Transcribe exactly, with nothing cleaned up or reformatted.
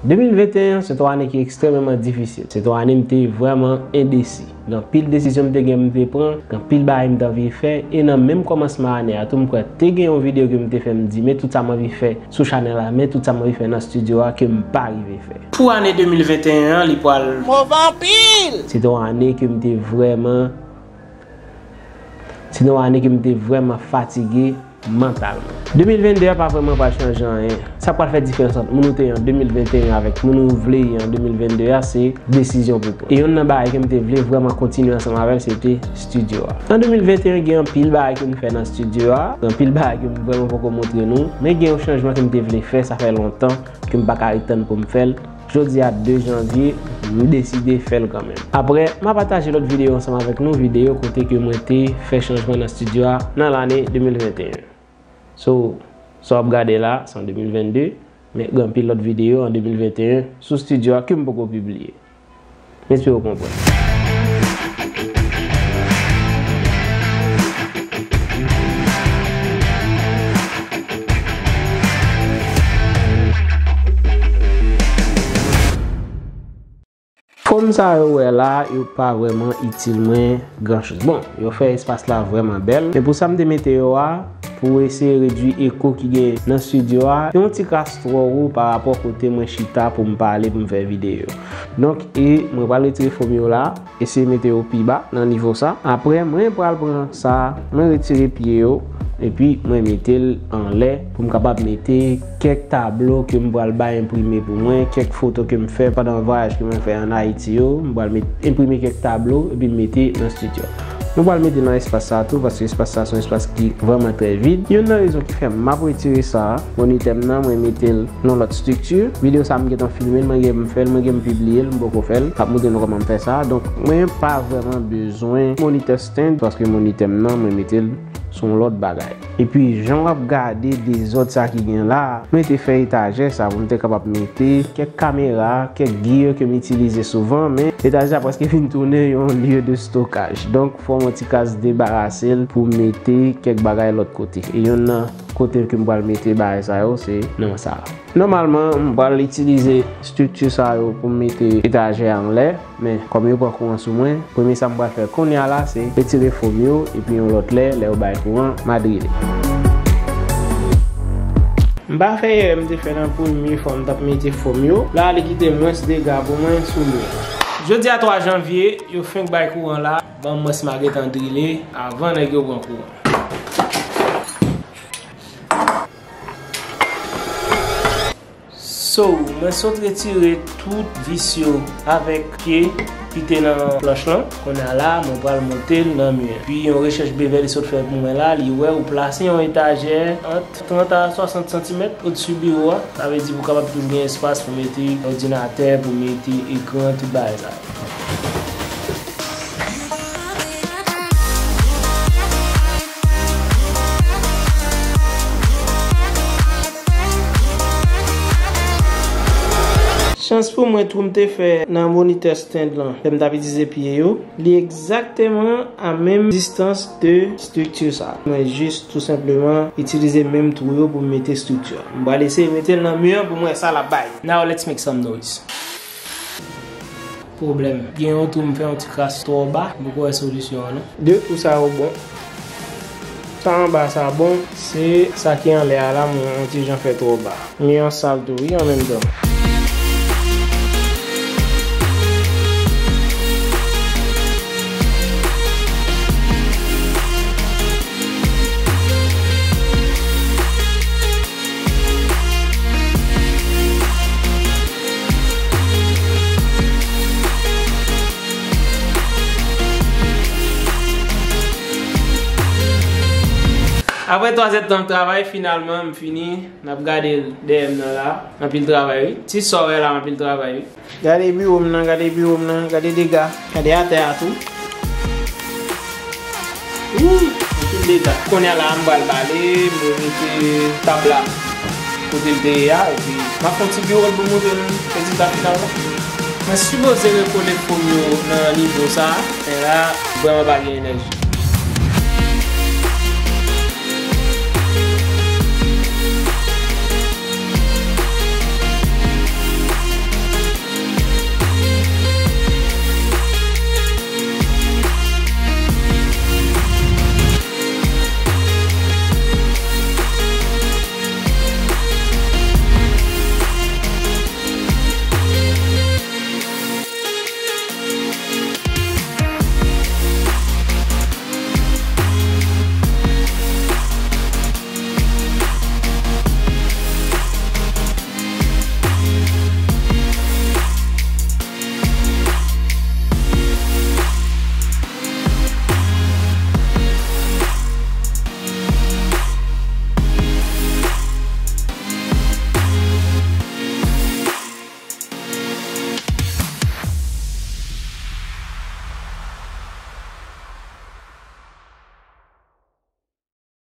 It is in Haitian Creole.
De mil venteyen an se t yon ane ki ekstrèmeman difisil. Se t yon ane m te vrèman endesi. Gen anpil desizyon m te gen m te pran, gen anpil bagay m te anvi fè, e nan menm kòmansman ane a tou, m kwè te gen yon videyo ke m te fè, m di, men tout sa m anvi fè sou chanèl la, men tout sa m anvi fè nan estidyo a ke m pa rive fè. Pou ane de mil venteyen an, li pral move anpil! Se te yon ane ke m te vrèman, se te yon ane ke m te vrèman fatige mantalman. De mil vennde a pa vrèman pral chanje anyen. Sa k pral fè diferans ant moun ou te ye an de mil venteyen avèk moun ou vle ye an de mil vennde a, se desizyon pou pran. E yonn nan bagay ke m te vle vrèman kontinye ansanm avè l, se te estidyo a. An de mil venteyen, gen anpil bagay ke m fè nan estidyo a, gen anpil bagay ke m vrèman poko montre nou, men gen yon chanjman ke m te vle fè, sa fè lontan ke m pa ka ret tann pou m fè l. Jodi a de janvye, m deside fè l kanmenm. Apre, m a pataje lòt videyo ansanm avèk nou, videyo kote ke mwen te fè chanjman nan estidyo a nan lane de mil venteyen. So, sa w ap gade la, se an de mil vennde, men gen anpil lòt videyo an de mil venteyen sou estidyo a ke m poko pibliye. M espere w konprann. Fòm sa yo wè la, yo pa vrèman itil mwen gran choz. Bon, yo fè espas la vrèman bèl, men pou sa m te mete yo a, pou eseye redui eko ki gen nan estidyo a, yon ti kras twò wo pa rapò kote mwen chita pou m pale, pou m fè videyo. Donk, e mwen pral retire fòm yo la, eseye mete yo pi ba nan nivo sa. Apre, mwen pral pran sa, mwen retire pye yo, epi mwen mete l anlè pou m kapab mete kèk tablo ke m pral bay enprime pou mwen, kèk foto ke m fè pandan vwayaj ke mwen fè ann Ayiti yo, m pral met, enprime kèk tablo epi m mete nan estidyo. Mwen pral mete nan espas sa tou, paske espas sa se yon espas ki vrèman trè vid. Youn nan rezon ki fè m ap retire sa, monitè m nan, mwen mete l nan lòt estrikti. Videyo sa a m gentan filme l, mwen gen m fè l, mwen gen m pibliye l, m poko fè l. M ap montre nou kòman m fè sa. Donk, mwen pa vrèman bezwen monitè stand, paske monitè m nan, mwen mete l sou yon lòt bagay. Epi, jan w ap gade dezòd sa ki gen la, mwen te fè etajè sa pou m te kapab mete kèk kamera, kèk gear ke m itilize souvan, men etajè sa prèske vin tounen yon lye de stokaj. Donk, fò m yon ti kras debarase l pou m mete kèk bagay lòt kote. E yonn nan kote ke m pral mete bagay sa yo, se nan sa. Nòmalman, m pral itilize estrikti sa yo pou m mete etajè a anlè, men kòm yo pran kouran sou mwen, premye sa m pral fè kounye a la, se retire fòm yo, epi yon lòt lè, lè yo bay kouran, m a drile. M pa fè erè m te fè nan premye fwa m t ap mete fòm yo. La, li kite mwens dega pou mwen sou mi an. Jodi a twa janvye, yo fenk bay kouran la. Ban m wè si m a gentan drile avan nèg yo pran kouran. So, mwen sot retire tout vis yo avèk pye ki te nan planch lan. Kounye a la, mwen pral monte l nan mi an. Pi yon rechèch Beverly sot fè pou mwen la, li wè ou plase yon etajè ant trant a swasant santimèt odsi biwo a. Sa vle di pou kapab toujou gen espas pou mete òdinatè, pou mete ekran, tout bagay sa yo. Chans pou mwen, twou m te fè nan monitè stand lan, lè m t ap itilize pye yo, li egzakteman a menm distans de estrikti sa. Mwen jis tou senpleman itilize menm twou yo pou m mete estrikti a. M pral eseye mete l nan mi an pou m wè sa l ap bay. Now let's make some noise. Pwoblèm. Gen yon twou m fè yon ti kras twò ba, m poko wè solisyon an non. De twou sa yo bon. Sa anba sa bon, se sa ki anlè a la, m yon ti jan fè twò ba. Mi an sal tou wi, an menm tan. Apre twa zèdtan travay, finalman, m fini. N ap gade l dèyè m nan la. Anpil travay, wi. Ti sa w wè la, anpil travay, wi. Gade biwo m nan, gade biwo m nan, gade dega, gade atè a tou. Wouy, anpil dega. Kounye a la, m pral bale, m remete tab la kote l te ye a, epi m ap fè yon ti biwo l pou m montre nou rezilta final la. Mwen sipoze rekole fòm yo nan nivo sa a, men la, vrèman pa gen enèji.